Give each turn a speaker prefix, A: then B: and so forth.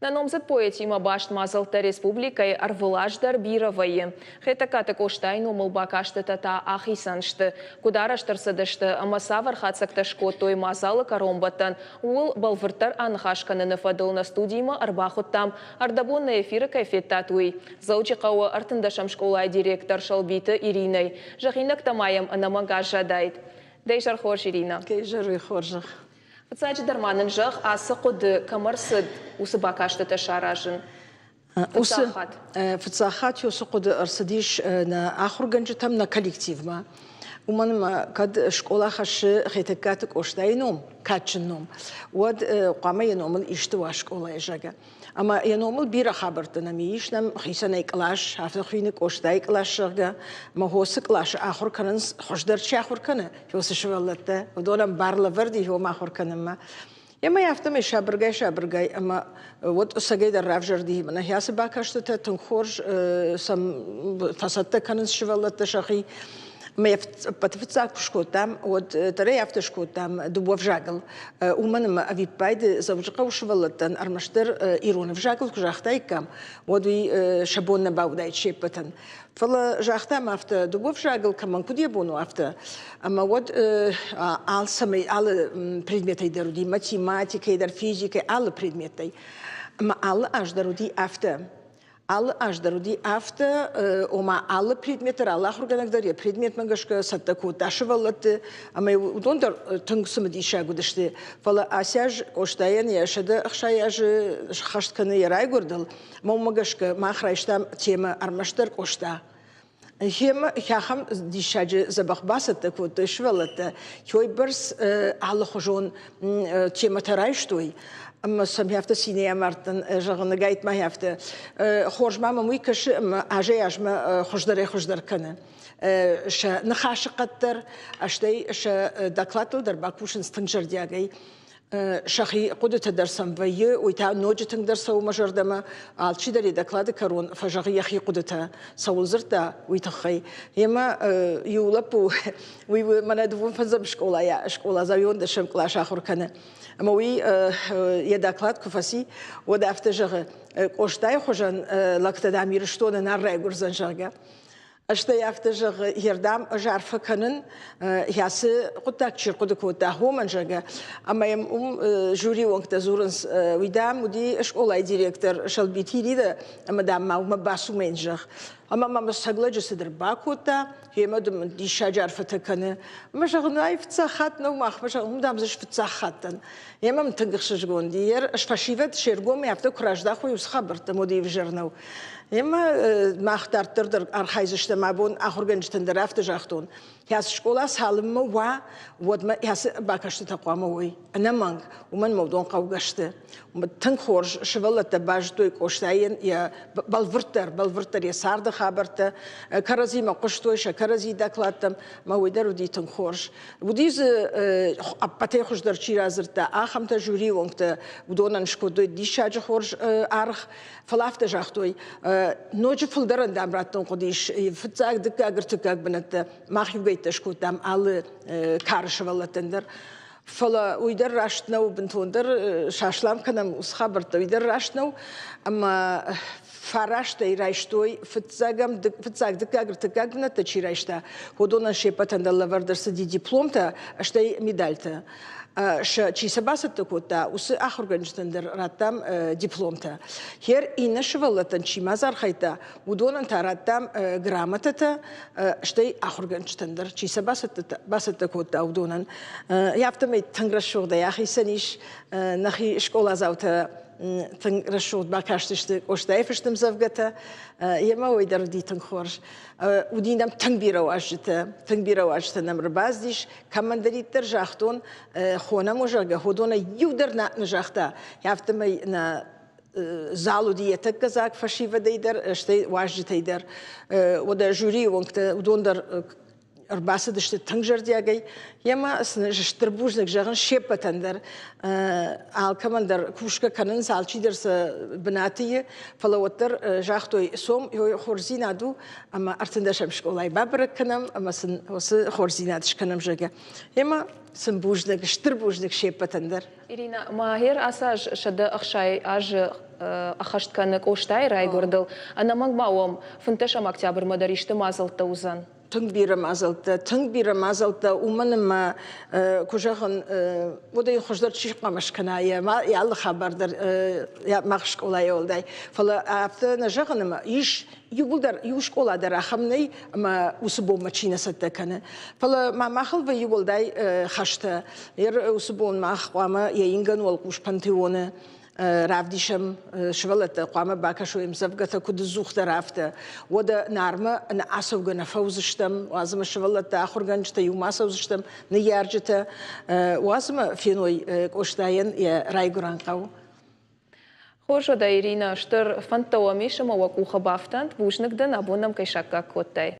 A: Нӕ номдзыд поэтимӕ баст мадзӕлттӕ республикӕйы ӕрвылаз дӕр бирӕ вӕййы. Хетӕгкаты Къостайы номыл бакастытӕ та ахицӕн сты. Куыд арӕзт ӕрцыдысты ӕмӕ цавӕр хатдзӕгтӕ скодтой мадзалы кӕронбӕттӕн, ууыл бӕлвырддӕр аныхас кӕныны фӕдыл нӕ студимӕ ӕрбахуыдтам, ӕрдӕбон нӕ эфиры кӕй федтат, уый, Дзӕуджыхъӕуы ӕртындӕсӕм скъолайы директор Сӕлбиты Иринӕ. Зӕгъинӕгтӕ ма йӕм ӕнӕмӕнг аззадаид. Дӕ изӕр хорз, Иринӕ.
B: Дӕ изӕр хорзӕх.
A: Фыццаджыдӕр ма нын зӕгъ, ацы хъуыды кӕм ӕрцыд, уыцы бакастытӕ саразын?
B: Фыццаг хатт. Фыццаг хатт уыцы хъуыды ӕрцыдис нӕ ахуыргӕнджытӕм, нӕ коллективмӕ. Уымӕн ӕмӕ кӕд скъола хӕссы Хетӕгкаты Къостайы ном, кадджын ном, уӕд хъуамӕ йӕ номыл исты уа скъолайы, зӕгъгӕ. Ӕмӕ йӕ номыл бирӕ хабӕрттӕ нӕм ис, нӕм хицӕнӕй кълас, афтӕ хуыйны Къостайы кълас, зӕгъгӕ. Ӕмӕ хосы къласы ахуыр кӕнынц, хуыздӕр чи ахуыр кӕны, уыцы сывӕллӕттӕ, уыдонӕн бар лӕвӕрд и уым ахуыр кӕнынмӕ. Ӕмӕ афтӕмӕй сабыргай-сабыргай ӕмӕ уӕд ӕцӕгӕй дӕр равзӕрди мӕнӕ ацы бакастытӕ тынг хорз сӕм фӕцӕттӕ кӕнынц сывӕллӕттӕ сӕхи. Ӕмӕ ӕппӕты фыццаг куы скодтам, уӕд дӕр ӕй афтӕ скодтам дыууӕ взагыл. Уымӕн ӕмӕ ӕвиппайды Дзӕуджыхъӕуы сывӕллӕттӕн ӕрмӕстдӕр ирон ӕвзагыл куы загътаиккам, уӕд уый сӕ бон нӕ бауыдаид се ппӕтӕн. Фӕлӕ загътам афтӕ, дыууӕ взагыл кӕмӕн куыд йӕ бон у, афтӕ. Ӕмӕ уӕд алцӕмӕй, алы предметӕй дӕр уыди, математикӕй дӕр, физикӕй, алы предметтӕй. Ӕмӕ алы аз дӕр уыди афтӕ. Алы аз дӕр уыди афтӕ, ома алы предмет дӕр, алы ахуыргӕнӕг дӕр йӕ предметмӕ гӕсгӕ цӕттӕ кодта сывӕллӕтты, ӕмӕ уыдон дӕр тынг цымыдисаг уыдысты. Фӕлӕ ацы аз Къостайӕн йӕ 160 азы схӕст кӕны йӕ райгуырдыл, ӕмӕ уымӕ гӕсгӕ мах райстам темӕ ӕрмӕстдӕр Къоста. Хемӕ ахӕм диссаджы дзӕбӕх бацӕттӕ кодтой сывӕллӕттӕ, уыйбӕрц алыхуызон темӕтӕ райстой, ӕмӕ сӕм афтӕ цинӕй амардтӕн, зӕгъын, ӕгайтма афтӕ. Хорз ма мӕм уый кӕсы, ӕмӕ азӕй-азмӕ хуыздӕрӕй-хуыздӕр кӕны. Сӕ ныхасы хъӕд дӕр, стӕй сӕ докладтыл дӕр бакусынц тынг зӕрдиагӕй. Сӕхи хъуыдытӕ дӕр сӕм вӕййы, уый та ноджы тынгдӕр цӕуы мӕ зӕрдӕмӕ. Алчидӕр йӕ доклады кӕрон фӕзӕгъы йӕхи хъуыдытӕ, цӕуыл дзырдта, уый тыххӕй. Емӕ иу лӕппу, уый мӕнӕ дыууын фӕндзӕм скъолайӕ, скъоладзау иуӕндӕсӕм кълас ахуыр кӕны. Ӕмӕ уый йӕ доклад куы фӕци, уӕд афтӕ зӕгъы, Къостайы хуызӕн лӕгтӕ, дам, Ирыстоны нал райгуырдзӕн, зӕгъгӕ. Стӕй афтӕ зӕгъы, йе рдӕм ӕз арфӕ кӕнын, ацы хъуыддаг чи рхъуыды кодта, уымӕн, зӕгъгӕ. Ӕмӕ йӕм уым жюри уӕнгтӕ дзурынц, уый, дам, уыди скъолайы директор Сӕлбиты Иринӕ, ӕмӕ, дам, ма уымӕ бацу мӕ йын зӕгъ. Ӕмӕ мӕм саглӕджы цыдӕр бакодта, йемӕ дын диссаджы арфӕтӕ кӕны. Ӕмӕ зӕгъын, ай фыццаг хатт нӕу махмӕ, зӕгъын, уым, дам, дзы фыццаг хатт дӕн. Йемӕ мын тынг ӕхсызгон йе фӕсивӕд се ргомӕй афтӕ куы раздахой уыцы хабӕрттӕм, уӕд ӕвзӕр нӕу. Ӕмӕ мах дарддӕр дӕр архайдзыстӕм абон ахуыргӕнджытӕн дӕр афтӕ загътон. Кӕцы скъола цалынмӕ уа, уӕдмӕ кӕцы бакӕстытӕ хъуамӕ уой. Ӕнӕмӕнг, уымӕн ӕмӕ уыдон хъӕугӕ сты. Тынг хорз сывӕллӕттӕ базыдтой Къостайӕн йӕ бӕлвырддӕр, бӕлвырддӕр йӕ царды хабӕрттӕ, кӕрӕдзимӕ хъуыстой сӕ кӕрӕдзи докладтӕм, ӕмӕ уый дӕр уыди тынг хорз. Уыди дзы ӕппӕтӕй хуыздӕр чи радзырдта, ахӕмтӕ жюрийы уӕнгтӕ уыдонӕн скодтой диссаджы хорз аргъ. Фӕлӕ афтӕ загътой, ноджы фылдӕрӕн дам раттын хъуыдис фыццаг, дыккаг, ӕртыккаг бынӕттӕ. Мах иугӕйттӕ скодтам алы кары сывӕллӕттӕн дӕр. Фӕлӕ уый дӕр раст нӕу, бынтондӕр саслам кӕнӕм уыцы хабӕрттӕ, уый дӕр раст нӕу. Ӕмӕ фарастӕй райстой фыццагӕм, фыццаг, дыккаг, ӕртыккаг бынӕттӕ чи райста, уыдонӕн се ппӕтӕн дӕр лӕвӕрд ӕрцыди дипломтӕ, стӕй медальтӕ. Чи сӕ бацӕттӕ кодта, уыцы ахуыргӕнджытӕн дӕр радтам дипломтӕ. Хер иннӕ сывӕллӕттӕн чи ма дзы архайдта, уыдонӕн та радтам грамотӕтӕ, стӕй ахуыргӕнджытӕн дӕр, чи сӕ бацӕттӕ кодта, уыдонӕн. Афтӕмӕй тынг рӕсугъдӕй ахицӕн ис нӕхи скъоладзаутӕ тынг рӕсугъд бакастысты Къостайы фыст ӕмдзӕвгӕтӕ. Йемӕ уый дӕр уыди тынг хорз. Уыди нӕм тынг бирӕ уазджытӕ, тынг бирӕ уазджытӕ нӕм ӕрбацыдис. Кӕмӕндӕриддӕр загътон, хонӕм, зӕгъгӕ, уыдонӕй иу дӕр нӕ нӕ загъта. Афтӕмӕй нӕ зал уыди йӕ тӕккӕ дзаг фӕсивӕдӕй дӕр, стӕй уазджытӕй дӕр. Уӕдӕ жюрийы уӕнгтӕ уыдон дӕр ӕрбацыдысты тынг зӕрдиагӕй. Йемӕ сын стыр бузныг зӕгъын се ппӕтӕн дӕр. Алкӕмӕн дӕр кусгӕ кӕнынц, алчидӕр сӕ бынаты и, фӕлӕ уӕддӕр загътой, сом хорздзинад у, ӕмӕ ӕртындӕсӕм скъолайы бабӕрӕг кӕнӕм ӕмӕ сын уыцы хорздзинад скӕнӕм, зӕгъгӕ. Йемӕ сын бузныг, стыр бузныг се ппӕтӕн дӕр.
A: Ирина, Магер ацы аз 160 азы. ӕххӕст кӕны Къостайы райгуырдыл. Ӕнӕмӕнг ма уӕм 15 октябрмӕ дӕр исты мадзӕлттӕ уыдзӕн?
B: Тынг бирӕ мадзӕлттӕ, тынг бирӕ мадзӕлттӕ, уымӕн ӕмӕ, куы зӕгъын, уӕдӕй хуыздӕр чи хъуамӕ скӕна йӕ алы хабар дӕр мах скъолайы уӕлдай. Фӕлӕ афтӕ нӕ зӕгъын, ӕмӕ ис иууылдӕр иу скъола дӕр ахӕм нӕй, ӕмӕ уыцы бонмӕ чи нӕ цӕттӕ кӕны. Фӕлӕ ма махыл вӕййы уӕлдай хӕстӕ. Уыцы бон мах хъуамӕ йӕ ингӕн уӕлхъус пантеоны равдисӕм, сывӕллӕттӕ хъуамӕ бакӕсой ӕмдзӕвгӕтӕ куыд ӕдзухдӕр, афтӕ. Уӕдӕ Нармӕ ӕнӕ ацӕугӕ нӕ фӕуыдзыстӕм, уадз ӕмӕ сывӕллӕттӕ, ахуыргӕнджытӕ иумӕ ацӕудзыстӕм, ныййарджытӕ, уадз ӕмӕ феной Къостайӕн йӕ райгуырӕн хъӕу.
A: Хорз уӕдӕ, Иринӕ, стыр фӕндтӕ уӕм ис ӕмӕ уӕ къухы бафтӕнт. Бузныг дын, абон нӕм кӕй саккаг кодтай.